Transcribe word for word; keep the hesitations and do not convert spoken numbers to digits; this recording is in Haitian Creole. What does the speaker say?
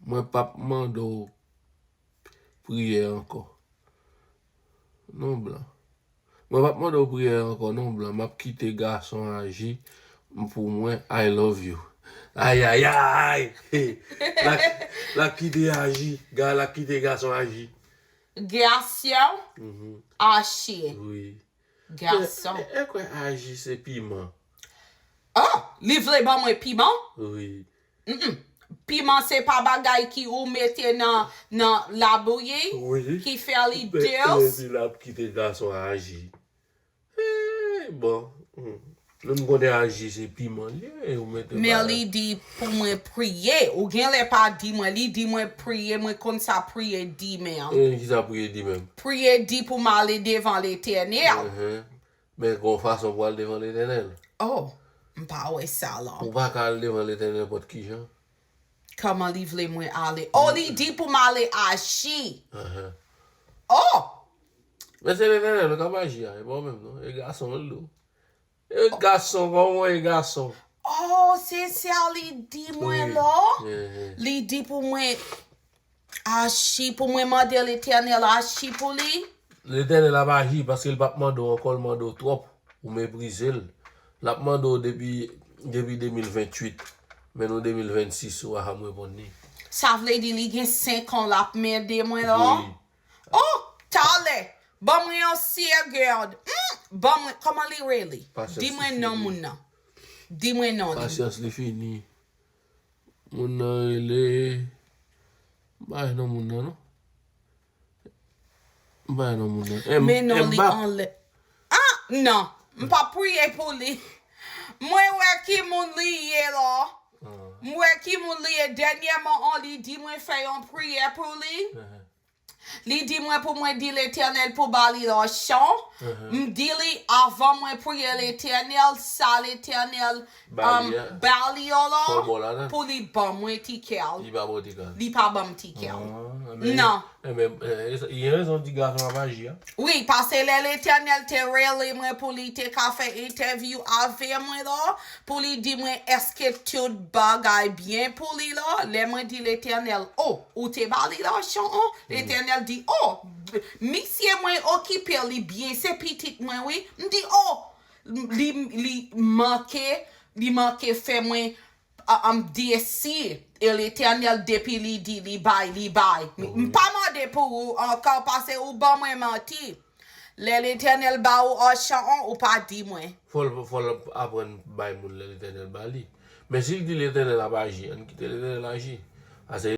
Mwen p ap mande w priyè ankò. Non, Blan. Mwen p ap mande w priyè ankò, non, Blan. M ap kite gason aji pou mwen. I love you. Ayayay! L ap, l ap kite aji. Ga-, l ap kite gason aji. Gason Mhm. Aji. Wi. Gason. E, e, e kwè aji se piman. Oh, li vle ban mwen piman? Wi. Mm-mm. Piman se pa bagay ki ou mete nan, nan labouyi, wi, ki fè li dous. Epi l ap kite gason aji. Hey, bon. Hmm. Nou konnen aji se piman li ye, ou mete. Men bagay. Li di pou mwen priye. Ou genlè pa di mwen, li di mwen priye, mwen konn sa priye di menm. E, ki sa priye di menm? Priye di pou m ale devan Letènèl. Mhm. Men gon fason pou al devan Letènèl. Oh, m pa wè sa la. Ou pa ka al devan Letènèl nenpòt ki jan. Kòman li vle mwen ale? Oh, li di pou m ale aji. Ahan. Oh! Men se Letènèl k ap aji a, e pa w menm non. E gason l do. E gason, kòman w ye gason? Oh, se sa li di mwen la. Wi. Ehe. Li di pou mwen aji, pou mwen mande Letènèl aji pou li. Letènèl ap aji paske l p ap mande w ankò, l mande w twòp. Ou meprize l. L ap mande w depi, depi de mil venntuit. Men nou de mil vennsis, ou pa janm reponn li. Sa vle di li gen senk an l ap mande mwen la? Wi. Oh, talè! Ban mwen yon siyè gèd. Hmm, ban mwen, kòman li rele? Di mwen non moun nan. Di mwen non li. Pasyans li fini. Moun nan rele, m pa wè non moun nan, non. M pa wè non moun nan. M, men non li anlè. Ah, non. M pa priye pou li. Mwen wè ki moun li ye la. Ah. M wè ki moun li ye. Dènyèman, an li di mwen fè yon priyè pou li. Ahan. Li di mwen pou mwen di Letènèl pou ba li lajan. Mhm. M di li, avan mwen priye Letènèl, sa Letènèl ba li, um, ba li yo la, pou li ban mwen tikè l. Li pa ban w tikè l. Li pa ban m tikè l. Ah, men, non. Enben, eh, li gen rezon di gason ap aji a. Wi, paske lè Letènèl te rele mwen pou li te ka fè entèvyou avè mwen la, pou li di mwen èske tout bagay byen pou li la, lè mwen di Letènèl, oh, ou te ba li lajan, oh, Letènèl di, oh, misye mwen okipe li byen, se pitit mwen, wi. M di, oh, li, li manke, li manke fè mwen, a, a, m desi. E Letènèl, depi li di, li bay, li bay. M, m pa mande pou ou ankò, paske ou ban mwen manti. Lè Letènèl ba ou lajan an, ou pa di mwen. Fò l, fò l aprann bay moun lè Letènèl ba li. Men si l di Letènèl ap aji, ann kite Letènèl aji. Paske